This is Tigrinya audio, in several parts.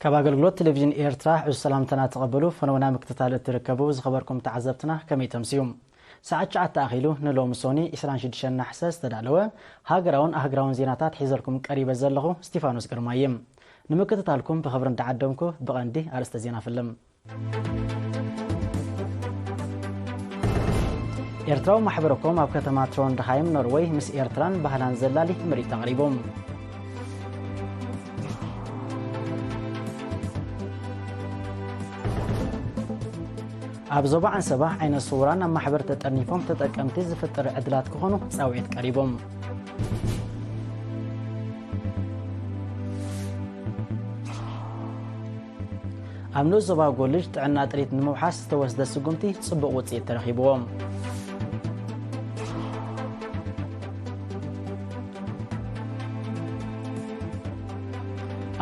ካብ ኣገልግሎት ቴሌቪዥን ኤርትራ ዕዙዝ ሰላምታና ተቐበሉ። ፈነወና ምክትታል እትርከቡ ዝኸበርኩም ተዓዘብትና ከመይ ተምስዩ? ሰዓት ትሽዓተ ኣኺሉ ንሎሚ ሶኒ ዕስራን ሽዱሽተን ናሕሰ ዝተዳለወ ሃገራውን ኣህግራውን ዜናታት ሒዘልኩም ቀሪበ ዘለኹ እስቲፋኖስ ግርማይ እየ። ንምክትታልኩም ብኽብሪ እንዳዓደምኩ ብቐንዲ ኣርእስተ ዜና ፍልም። ኤርትራዊ ማሕበረኮም ኣብ ከተማ ትሮንድሃይም ኖርወይ ምስ ኤርትራን ባህላን ዘላሊ ምርኢት ኣቕሪቡ። ኣብ ዞባ ዓንሰባ ዓይነ ስውራን ኣብ ማሕበር ተጠርኒፎም ተጠቀምቲ ዝፍጠር ዕድላት ክኾኑ ጻውዒት ቀሪቦም። ኣብ ንኡስ ዞባ ጎልጅ ጥዕና ጥሪት ንምውሓስ ዝተወስደ ስጉምቲ ጽቡቕ ውጽኢት ተረኺብዎ።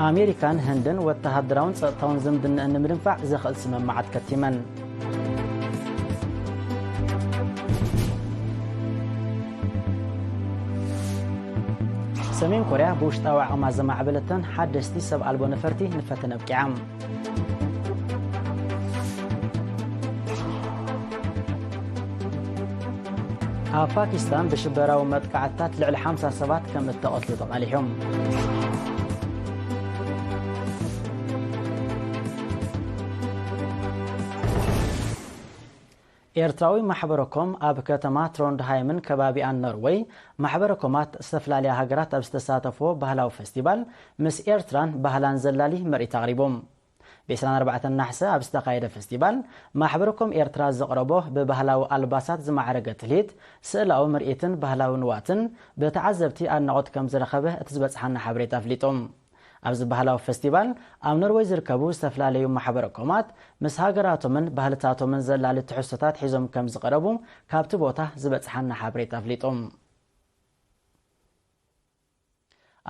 ኣሜሪካን ህንድን ወተሃደራውን ጸጥታውን ዝምድናኣን ንምድንፋዕ ዘኽእል ስምምዓት ከቲመን። ሰሜን ኮርያ ብውሽጣዊ ዓቕማ ዘማዕበለተን ሓደስቲ ሰብ ኣልቦ ነፈርቲ ንፈተነ ኣብቂዓ። ኣብ ፓኪስታን ብሽበራዊ መጥቃዕትታት ልዕሊ ሓምሳ ሰባት ከም እተቐትሉ ተቓሊሖም። ኤርትራዊ ማሕበረኮም ኣብ ከተማ ትሮንድሃይምን ከባቢኣን ኖርወይ ማሕበረኮማት ዝተፈላለያ ሃገራት ኣብ ዝተሳተፍዎ ባህላዊ ፈስቲቫል ምስ ኤርትራን ባህላን ዘላሊ ምርኢት ኣቕሪቦም። ብ ዕስራን ኣርባዕተን ናሕሰ ኣብ ዝተኻየደ ፈስቲቫል ማሕበረኮም ኤርትራ ዘቕረቦ ብባህላዊ ኣልባሳት ዝማዕረገ ትልሂት፣ ስእላዊ ምርኢትን ባህላዊ ንዋትን ብተዓዘብቲ ኣድናቖት ከም ዝረኸበ እቲ ዝበጽሓና ሓበሬታ ኣፍሊጡ። ኣብዚ ባህላዊ ፈስቲቫል ኣብ ኖርወይ ዝርከቡ ዝተፈላለዩ ማሕበረኮማት ምስ ሃገራቶምን ባህልታቶምን ዘላሊ ትሕዝቶታት ሒዞም ከም ዝቐረቡ ካብቲ ቦታ ዝበጽሓና ሓበሬታ ኣፍሊጡ።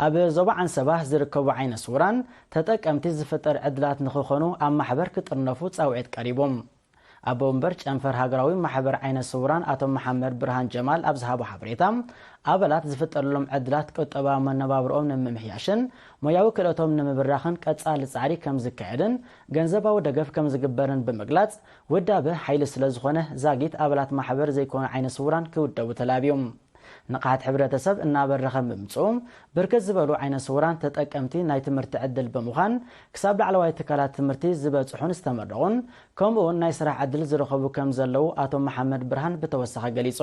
ኣብ ዞባ ዓንሰባ ዝርከቡ ዓይነ ስውራን ተጠቀምቲ ዝፍጠር ዕድላት ንኽኾኑ ኣብ ማሕበር ክጥርነፉ ጻውዒት ቀሪቡ። ኣቦ ወንበር ጨንፈር ሃገራዊ ማሕበር ዓይነ ስውራን ኣቶ መሓመድ ብርሃን ጀማል ኣብ ዝሃቦ ሓበሬታ፣ ኣባላት ዝፍጠረሎም ዕድላት ቁጠባዊ መነባብርኦም ንምምሕያሽን ሞያዊ ክእለቶም ንምብራኽን ቀጻሊ ጻዕሪ ከም ዝካየድን ገንዘባዊ ደገፍ ከም ዝግበርን ብምግላጽ፣ ውዳበ ሓይሊ ስለ ዝኾነ ዛጊት ኣባላት ማሕበር ዘይኮኑ ዓይነ ስውራን ክውደቡ ተላብዩ። ንቕሓት ሕብረተሰብ እናበረኸ ብምምፅኡ፣ ብርክት ዝበሉ ዓይነ ስውራን ተጠቀምቲ ናይ ትምህርቲ ዕድል ብምዃን፣ ክሳብ ላዕለዋይ ትካላት ትምህርቲ ዝበፅሑን ዝተመረቑን፣ ከምኡ እውን ናይ ስራሕ ዕድል ዝረኸቡ ከም ዘለዉ ኣቶ መሓመድ ብርሃን ብተወሳኺ ገሊፁ።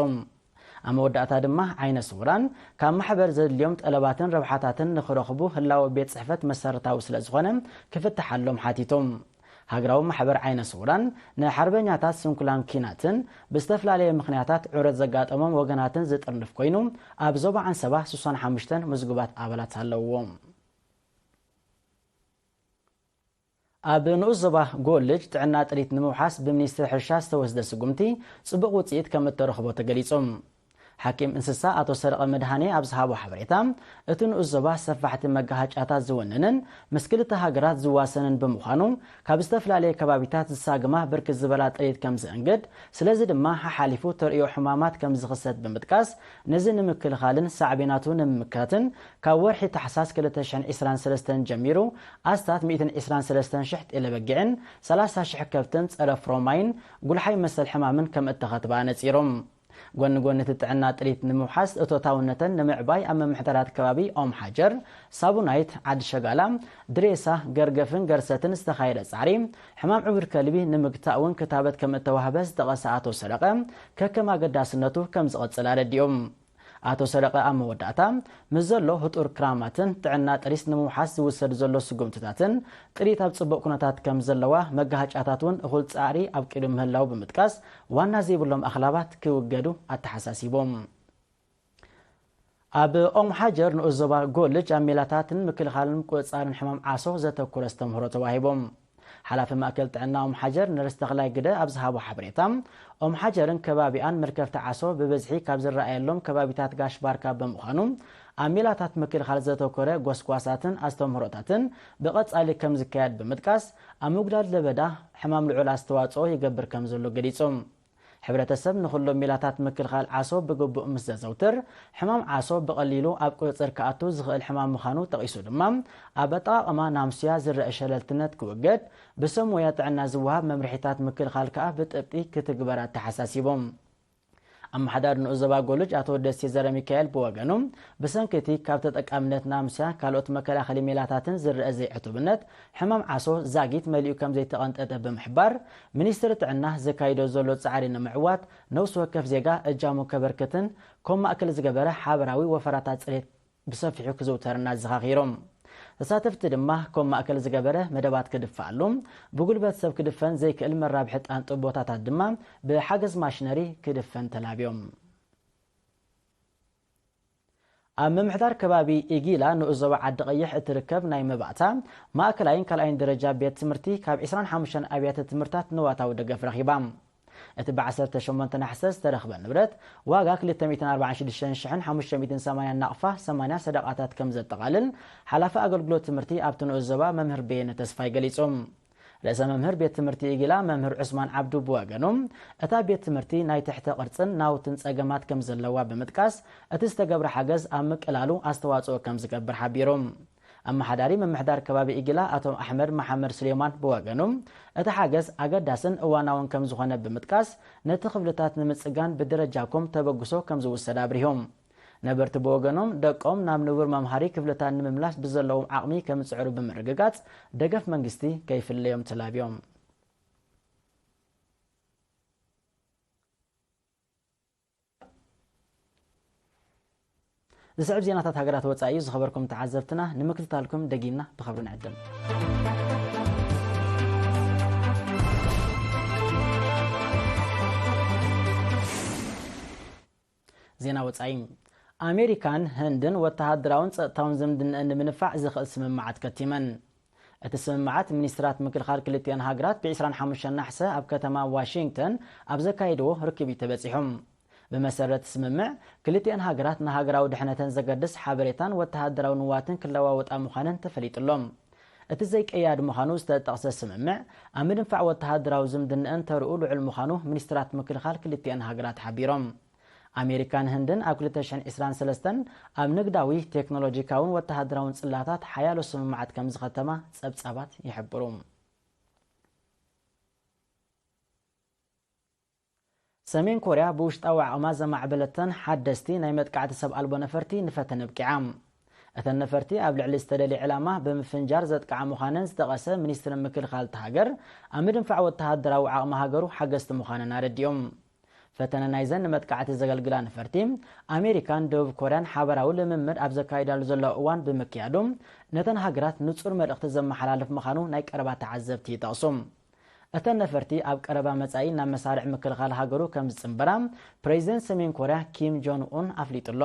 ኣብ መወዳእታ ድማ፣ ዓይነ ስውራን ካብ ማሕበር ዘድልዮም ጠለባትን ረብሓታትን ንኽረኽቡ ህላወ ቤት ፅሕፈት መሰረታዊ ስለ ዝኾነ ክፍትሓሎም ሓቲቱ። ሃገራዊ ማሕበር ዓይነ ስውራን ንሓርበኛታት ስንኩላን ኲናትን ብዝተፈላለየ ምኽንያታት ዑረት ዘጋጠሞም ወገናትን ዝጥርንፍ ኮይኑ፣ ኣብ ዞባ ዓንሰባ ስሳን ሓሙሽተን ምዝጉባት ኣባላት ኣለውዎ። ኣብ ንኡስ ዞባ ጎልጅ ጥዕና ጥሪት ንምውሓስ ብሚኒስትሪ ሕርሻ ዝተወስደ ስጉምቲ ጽቡቕ ውጽኢት ከም እተረኽቦ ተገሊጹ። ሓኪም እንስሳ ኣቶ ሰረቐ መድሃኔ ኣብ ዝሃቦ ሓበሬታ፣ እቲ ንኡስ ዞባ ሰፋሕቲ መጋሃጫታት ዝውንንን ምስ ክልተ ሃገራት ዝዋሰንን ብምዃኑ፣ ካብ ዝተፈላለየ ከባቢታት ዝሳግማ ብርክት ዝበላ ጥሪት ከም ዘእንግድ፣ ስለዚ ድማ ሓሓሊፉ ተርእዮ ሕማማት ከም ዝኽሰት ብምጥቃስ፣ ነዚ ንምክልኻልን ሳዕቤናቱ ንምምካትን ካብ ወርሒ ታሕሳስ ክልተ ሽሕን ዕስራን ሰለስተን ጀሚሩ ኣስታት ሚእትን ዕስራን ሰለስተን ሽሕ ጤለ በጊዕን ሰላሳ ሽሕ ከብትን ጸረ ፍሮማይን ጉልሓይ መሰል ሕማምን ከም እተኸትባ ነጺሩ። ጎኒ ጎኒ እቲ ጥዕና ጥሪት ንምውሓስ እቶታውነተን ንምዕባይ ኣብ ምምሕዳራት ከባቢ ኦም ሓጀር፣ ሳቡናይት፣ ዓዲ ሸጋላ፣ ድሬሳ፣ ገርገፍን ገርሰትን ዝተኻየደ ጻዕሪ ሕማም ዕውር ከልቢ ንምግታእ እውን ክታበት ከም እተዋህበ ዝጠቐሰ ኣቶ ሰረቐ፣ ከከም ኣገዳስነቱ ከም ዝቐጽል ኣረዲኡ። ኣቶ ሰረቐ ኣብ መወዳእታ፣ ምስ ዘሎ ህጡር ክራማትን ጥዕና ጥሪት ንምውሓስ ዝውሰድ ዘሎ ስጉምትታትን ጥሪት ኣብ ጽቡቕ ኩነታት ከም ዘለዋ፣ መጋሃጫታት እውን እኹል ጻዕሪ ኣብቂዱ ምህላው ብምጥቃስ፣ ዋና ዘይብሎም ኣኽላባት ክውገዱ ኣተሓሳሲቡ። ኣብ ኦም ሓጀር ንኡስ ዞባ ጎልጅ ኣብ ሜላታትን ምክልኻልን ምቁጽጻርን ሕማም ዓሶ ዘተኮረ ኣስተምህሮ ተዋሂቡ። ሓላፊ ማእከል ጥዕና ኦም ሓጀር ነርስ ተኽላይ ግደ ኣብ ዝሃቦ ሓበሬታ፣ ኦም ሓጀርን ከባቢኣን መልከፍቲ ዓሶ ብብዝሒ ካብ ዝረኣየሎም ከባቢታት ጋሽ ባርካ ብምዃኑ፣ ኣብ ሜላታት ምክልኻል ዘተኮረ ጎስጓሳትን ኣስተምህሮታትን ብቐጻሊ ከም ዝካየድ ብምጥቃስ፣ ኣብ ምጉዳል ለበዳ ሕማም ልዑል ኣስተዋጽኦ ይገብር ከም ዘሎ ገሊጹ። ሕብረተሰብ ንኹሎም ሜላታት ምክልኻል ዓሶ ብግቡእ ምስ ዘዘውትር፣ ሕማም ዓሶ ብቐሊሉ ኣብ ቁጽጽር ክኣቱ ዝኽእል ሕማም ምዃኑ ጠቒሱ ድማ፣ ኣብ ኣጠቓቕማ ናምስያ ዝረአ ሸለልትነት ክውገድ፣ ብሰብ ሞያ ጥዕና ዝወሃብ መምርሒታት ምክልኻል ከኣ ብጥብጢ ክትግበር ኣተሓሳሲቡ። ኣመሓዳሪ ንኡስ ዞባ ጎልጅ ኣቶ ደሴ ዘረሚካኤል ብወገኑ፣ ብሰንኪ እቲ ካብ ተጠቃምነት ናምስያ ካልኦት መከላኸሊ ሜላታትን ዝረአ ዘይዕቱብነት፣ ሕማም ዓሶ ዛጊት መሊኡ ከም ዘይተቐንጠጠ ብምሕባር፣ ሚኒስትሪ ጥዕና ዘካይዶ ዘሎ ጻዕሪ ንምዕዋት፣ ነፍሲ ወከፍ ዜጋ እጃሙ ከበርክትን ከም ማእከል ዝገበረ ሓበራዊ ወፈራታት ጽሬት ብሰፊሑ ክዝውተርን ኣዘኻኺሮም። ተሳተፍቲ ድማ ከም ማእከል ዝገበረ መደባት ክድፈኣሉ፣ ብጉልበት ሰብ ክድፈን ዘይክእል መራብሒ ጣንጡ ቦታታት ድማ ብሓገዝ ማሽነሪ ክድፈን ተላብዮም። ኣብ ምምሕዳር ከባቢ ኢጊላ ንኡስ ዞባ ዓዲ ቀይሕ እትርከብ ናይ መባእታ ማእከላይን ካልኣይን ደረጃ ቤት ትምህርቲ ካብ ዕስራን ሓሙሽተን ኣብያተ ትምህርታት ንዋታዊ ደገፍ ረኺባ። እቲ ብ ዓሰርተ ሸሞንተ ነሓሰ ዝተረኽበ ንብረት ዋጋ ክልተ ሚእትን ኣርባዓን ሽዱሽተን ሽሕን ሓሙሽተ ሚእትን ሰማንያን ናቕፋ ሰማንያ ሰደቓታት ከም ዘጠቓልል ሓላፊ ኣገልግሎት ትምህርቲ ኣብቲ ንኡስ ዞባ መምህር በየነ ተስፋይ ገሊጹ። ርእሰ መምህር ቤት ትምህርቲ ኢጊላ መምህር ዑስማን ዓብዱ ብወገኑ፣ እታ ቤት ትምህርቲ ናይ ትሕተ ቅርጽን ናውትን ጸገማት ከም ዘለዋ ብምጥቃስ፣ እቲ ዝተገብረ ሓገዝ ኣብ ምቅላሉ ኣስተዋጽኦ ከም ዝገብር ሓቢሩ። ኣመሓዳሪ ምምሕዳር ከባቢ ኢጊላ ኣቶ ኣሕመድ መሓመድ ስሌማን ብወገኑ፣ እቲ ሓገዝ ኣገዳስን እዋናውን ከም ዝኾነ ብምጥቃስ፣ ነቲ ክፍልታት ንምጽጋን ብደረጃኩም ተበግሶ ከም ዝውሰድ ኣብሪሁ። ነበርቲ ብወገኖም፣ ደቆም ናብ ንቡር መምሃሪ ክፍልታት ንምምላስ ብዘለዎም ዓቕሚ ከም ዝጽዕሩ ብምርግጋጽ፣ ደገፍ መንግስቲ ከይፍለዮም ተላብዮም። ዝስዕብ ዜናታት ሃገራት ወጻኢ እዩ። ዝኸበርኩም ተዓዘብትና፣ ንምክትታልኩም ደጊምና ብኸብሪ ንዕድም። ዜና ወጻኢ። ኣሜሪካን ህንድን ወተሃደራውን ጸጥታውን ዝምድንአን ንምንፋዕ ዝኽእል ስምምዓት ከቲመን። እቲ ስምምዓት ሚኒስትራት ምክልኻል ክልቲኣን ሃገራት ብ ዕስራን ሓሙሽተን ናሕሰ ኣብ ከተማ ዋሽንግተን ኣብ ዘካየድዎ ርክብ እዩ ተበጺሑ። ብመሰረት ስምምዕ፣ ክልቲኣን ሃገራት ንሃገራዊ ድሕነተን ዘገድስ ሓበሬታን ወተሃደራዊ ንዋትን ክለዋወጣ ምዃነን ተፈሊጡ ኣሎ። እቲ ዘይቀያድ ምዃኑ ዝተጠቕሰ ስምምዕ፣ ኣብ ምድንፋዕ ወተሃደራዊ ዝምድንአን ተርኡ ልዑል ምዃኑ ሚኒስትራት ምክልኻል ክልቲኣን ሃገራት ሓቢሮም። ኣሜሪካን ህንድን ኣብ ክልተ ሽሕን ዕስራን ሰለስተን ኣብ ንግዳዊ፣ ቴክኖሎጂካውን ወተሃደራውን ጽላታት ሓያሎ ስምምዓት ከም ዝኸተማ ጸብጻባት ይሕብሩ። ሰሜን ኮርያ ብውሽጣዊ ዓቕማ ዘማዕበለተን ሓደስቲ ናይ መጥቃዕቲ ሰብ ኣልቦ ነፈርቲ ንፈተነ ኣብቂዓ። እተን ነፈርቲ ኣብ ልዕሊ ዝተደልየ ዕላማ ብምፍንጃር ዘጥቅዓ ምዃነን ዝጠቐሰ ሚኒስትሪ ምክልኻል እታ ሃገር፣ ኣብ ምድንፋዕ ወተሃደራዊ ዓቕሚ ሃገሩ ሓገዝቲ ምዃነን ኣረዲኦም። ፈተነ ናይዘን ንመጥቃዕቲ ዘገልግላ ነፈርቲ፣ ኣሜሪካን ደቡብ ኮርያን ሓበራዊ ልምምድ ኣብ ዘካይዳሉ ዘለዋ እዋን ብምክያዱ፣ ነተን ሃገራት ንጹር መልእኽቲ ዘመሓላልፍ ምዃኑ ናይ ቀረባ ተዓዘብቲ ይጠቕሱ። እተን ነፈርቲ ኣብ ቀረባ መጻኢ ናብ መሳርዕ ምክልኻል ሃገሩ ከም ዝጽንበራ ፕሬዚደንት ሰሜን ኮርያ ኪም ጆን ኡን ኣፍሊጡ ኣሎ።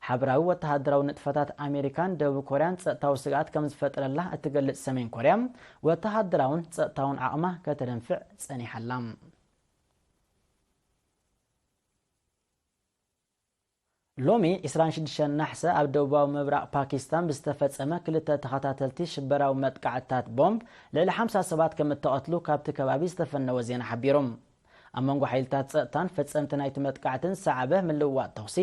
ሓበራዊ ወተሃደራዊ ንጥፈታት ኣሜሪካን ደቡብ ኮርያን ጸጥታዊ ስግኣት ከም ዝፈጠረላ እትገልጽ ሰሜን ኮርያ፣ ወተሃደራውን ጸጥታውን ዓቕማ ከተደንፍዕ ጸኒሓ ኣላ። ሎሚ ዕስራን ሽዱሽተን ናሕሰ ኣብ ደቡባዊ ምብራቕ ፓኪስታን ብዝተፈጸመ ክልተ ተኸታተልቲ ሽበራዊ መጥቃዕትታት ቦምብ ልዕሊ ሓምሳ ሰባት ከም እተቐትሉ ካብቲ ከባቢ ዝተፈነወ ዜና ሓቢሩ። ኣብ መንጎ ሓይልታት ጸጥታን ፈጸምቲ ናይቲ መጥቃዕትን ዝሰዓበ ምልውዋጥ ተኹሲ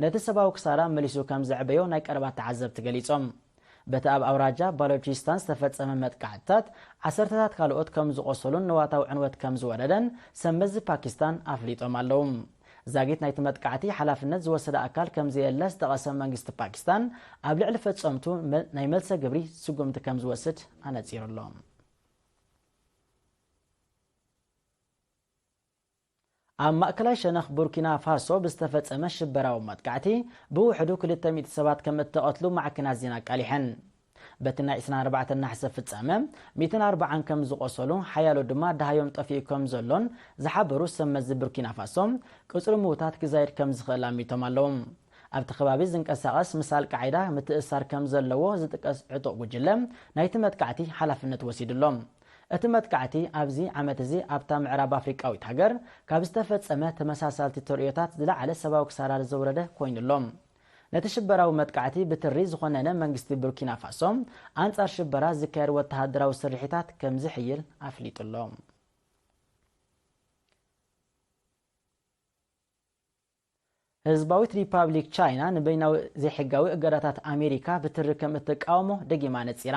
ነቲ ሰብኣዊ ክሳራ መሊሱ ከም ዘዕበዮ ናይ ቀረባ ተዓዘብቲ ገሊጾም። በቲ ኣብ ኣውራጃ ባሎቺስታን ዝተፈጸመ መጥቃዕትታት ዓሰርተታት ካልኦት ከም ዝቖሰሉን ንዋታዊ ዕንወት ከም ዝወረደን ሰብ መዚ ፓኪስታን ኣፍሊጦም ኣለዉ። ዛጊት ናይቲ መጥቃዕቲ ሓላፍነት ዝወሰደ ኣካል ከም ዘየለ ዝጠቐሰ መንግስቲ ፓኪስታን፣ ኣብ ልዕሊ ፈጸምቱ መ-፣ ናይ መልሰ ግብሪ ስጉምቲ ከም ዝወስድ ኣነጺሩ ኣሎ። ኣብ ማእከላይ ሸነኽ ቡርኪና ፋሶ ብዝተፈጸመ ሽበራዊ መጥቃዕቲ ብውሕዱ ክልተ ሚእቲ ሰባት ከም እተቐትሉ ማዕከናት ዜና ኣቃሊሐን። በቲ ናይ ዕስራን ኣርባዕተን ናሕሰ ፍጻመ፣ ሚእትን ኣርባዓን ከም ዝቖሰሉ፣ ሓያሎ ድማ ደሃዮም ጠፊኡ ከም ዘሎን ዝሓበሩ ሰብ መዚ ቡርኪና ፋሶ፣ ቁጽሪ ምዉታት ክዛይድ ከም ዝኽእል ኣሚቶም ኣለዉ። ኣብቲ ከባቢ ዝንቀሳቐስ ምስ ኣልቃዒዳ ምትእስሳር ከም ዘለዎ ዝጥቀስ ዕጡቕ ጉጅለ ናይቲ መጥቃዕቲ ሓላፍነት ወሲዱ ኣሎ። እቲ መጥቃዕቲ ኣብዚ ዓመት እዚ ኣብታ ምዕራብ ኣፍሪቃዊት ሃገር ካብ ዝተፈጸመ ተመሳሳልቲ ተርእዮታት ዝለዓለ ሰብኣዊ ክሳራ ዘውረደ ኮይኑ ኣሎ። ነቲ ሽበራዊ መጥቃዕቲ ብትሪ ዝኾነነ መንግስቲ ቡርኪና ፋሶ ኣንጻር ሽበራ ዝካየድ ወተሃደራዊ ስርሒታት ከም ዝሕይል ኣፍሊጡ ኣሎ። ህዝባዊት ሪፓብሊክ ቻይና ንበይናዊ ዘይሕጋዊ እገዳታት ኣሜሪካ ብትሪ ከም እትቃወሞ ደጊማ ነጺራ።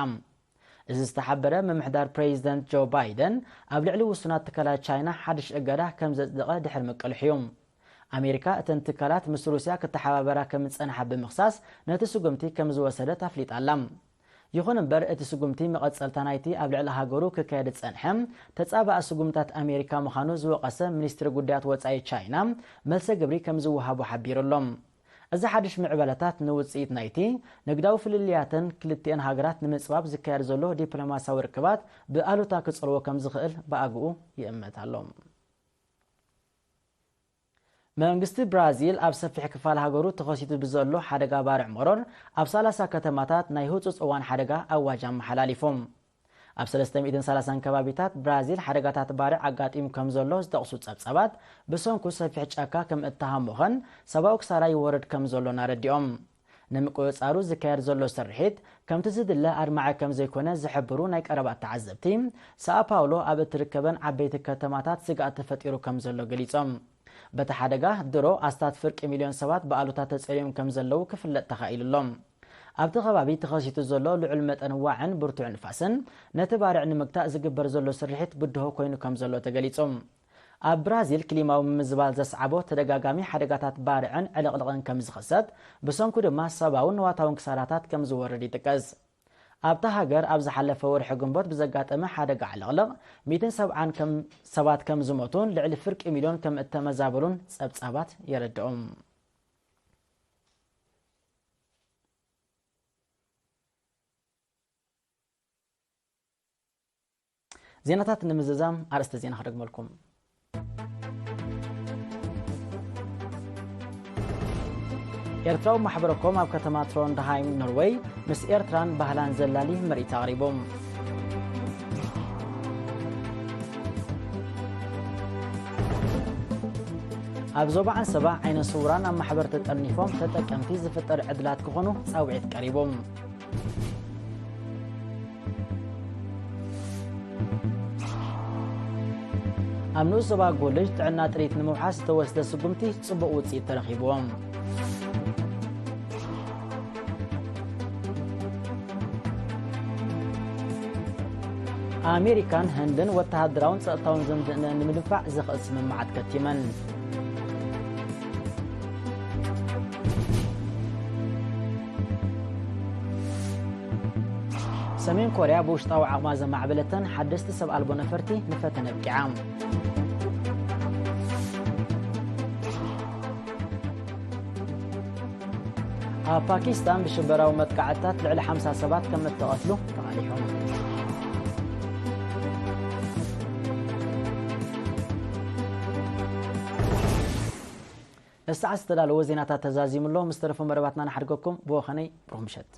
እዚ ዝተሓበረ ምምሕዳር ፕሬዚደንት ጆ ባይደን ኣብ ልዕሊ ውሱናት ትካላት ቻይና ሓድሽ እገዳ ከም ዘጽደቐ ድሕሪ ምቅልሑ እዩ። ኣሜሪካ እተን ትካላት ምስ ሩስያ ክተሓባበራ ከም ዝጸንሓ ብምኽሳስ ነቲ ስጉምቲ ከም ዝወሰደት ኣፍሊጣ ኣላ። ይኹን እምበር እቲ ስጉምቲ መቐጸልታ ናይቲ ኣብ ልዕሊ ሃገሩ ክካየድ ዝጸንሐ ተጻባኢ ስጉምታት ኣሜሪካ ምዃኑ ዝወቐሰ ሚኒስትሪ ጉዳያት ወጻኢ ቻይና መልሰ ግብሪ ከም ዝወሃቦ ሓቢሩ ኣሎ። እዚ ሓድሽ ምዕባለታት ንውጽኢት ናይቲ ንግዳዊ ፍልልያተን ክልቲኤን ሃገራት ንምጽባብ ዝካየድ ዘሎ ዲፕሎማሲያዊ ርክባት ብኣሉታ ክጸልዎ ከም ዝኽእል ብኣግኡ ይእመት ኣሎ። መንግስቲ ብራዚል ኣብ ሰፊሕ ክፋል ሃገሩ ተኸሲቱ ብዘሎ ሓደጋ ባርዕ መሮር ኣብ ሰላሳ ከተማታት ናይ ህጹጽ እዋን ሓደጋ ኣዋጅ ኣመሓላሊፉ። ኣብ ሰለስተ ሚእትን ሰላሳን ከባቢታት ብራዚል ሓደጋታት ባርዕ ኣጋጢሙ ከም ዘሎ ዝጠቕሱ ጸብጻባት፣ ብሰንኩ ሰፊሕ ጫካ ከም እተሃሞኸን ሰብኣዊ ክሳራ ይወርድ ከም ዘሎን ኣረዲኦም። ንምቁጽጻሩ ዝካየድ ዘሎ ስርሒት ከምቲ ዝድለ ኣድማዒ ከም ዘይኮነ ዝሕብሩ ናይ ቀረባ ተዓዘብቲ፣ ሳኦ ፓውሎ ኣብ እትርከበን ዓበይቲ ከተማታት ስግኣት ተፈጢሩ ከም ዘሎ ገሊጾም። በቲ ሓደጋ ድሮ ኣስታት ፍርቂ ሚልዮን ሰባት ብኣሉታ ተጸልዮም ከም ዘለዉ ክፍለጥ ተኻኢሉ ኣሎ። ኣብቲ ከባቢ ተኸሲቱ ዘሎ ልዑል መጠን ዋዕን ብርቱዕ ንፋስን ነቲ ባርዕ ንምግታእ ዝግበር ዘሎ ስርሒት ብድሆ ኮይኑ ከም ዘሎ ተገሊጹ። ኣብ ብራዚል ክሊማዊ ምምዝባል ዘስዓቦ ተደጋጋሚ ሓደጋታት ባርዕን ዕልቕልቕን ከም ዝኽሰት፣ ብሰንኩ ድማ ሰብኣውን ንዋታውን ክሳራታት ከም ዝወርድ ይጥቀስ። ኣብታ ሃገር ኣብ ዝሓለፈ ወርሒ ግንቦት ብዘጋጠመ ሓደጋ ዕልቕልቕ ሚእትን ሰብዓን ከም ሰባት ከም ዝሞቱን ልዕሊ ፍርቂ ሚልዮን ከም እተመዛበሉን ጸብጻባት የረድኦም። ዜናታት ንምዝዛም ኣርእስተ ዜና ክደግመልኩም። ኤርትራዊ ማሕበረኮም ኣብ ከተማ ትሮንድሃይም ኖርወይ ምስ ኤርትራን ባህላን ዘላሊ ምርኢት ኣቕሪቡ። ኣብ ዞባ ዓንሰባ ዓይነ ስውራን ኣብ ማሕበር ተጠርኒፎም ተጠቀምቲ ዝፍጠር ዕድላት ክኾኑ ጻውዒት ቀሪቡ። ኣብ ንኡስ ዞባ ጎልጅ ጥዕና ጥሪት ንምውሓስ ዝተወስደ ስጉምቲ ጽቡቕ ውጽኢት ተረኺብዎም። ኣሜሪካን ህንድን ወተሃደራውን ጸጥታውን ዝምድእነን ንምድንፋዕ ዘኽእል ስምምዓት ከቲመን። ሰሜን ኮርያ ብውሽጣዊ ዓቕማ ዘማዕበለተን ሓደስቲ ሰብ ኣልቦ ነፈርቲ ንፈተነ ኣብቂዓ። ኣብ ፓኪስታን ብሽበራዊ መጥቃዕትታት ልዕሊ ሓምሳ ሰባት ከም እተቐትሉ ተቓሊሑ። ንሰዓት ዝተዳለወ ዜናታት ተዛዚሙ ኣሎ። ምስ ተረፉ መደባትና ንሓድገኩም። ብወኸነይ ብሩኽ ምሸት።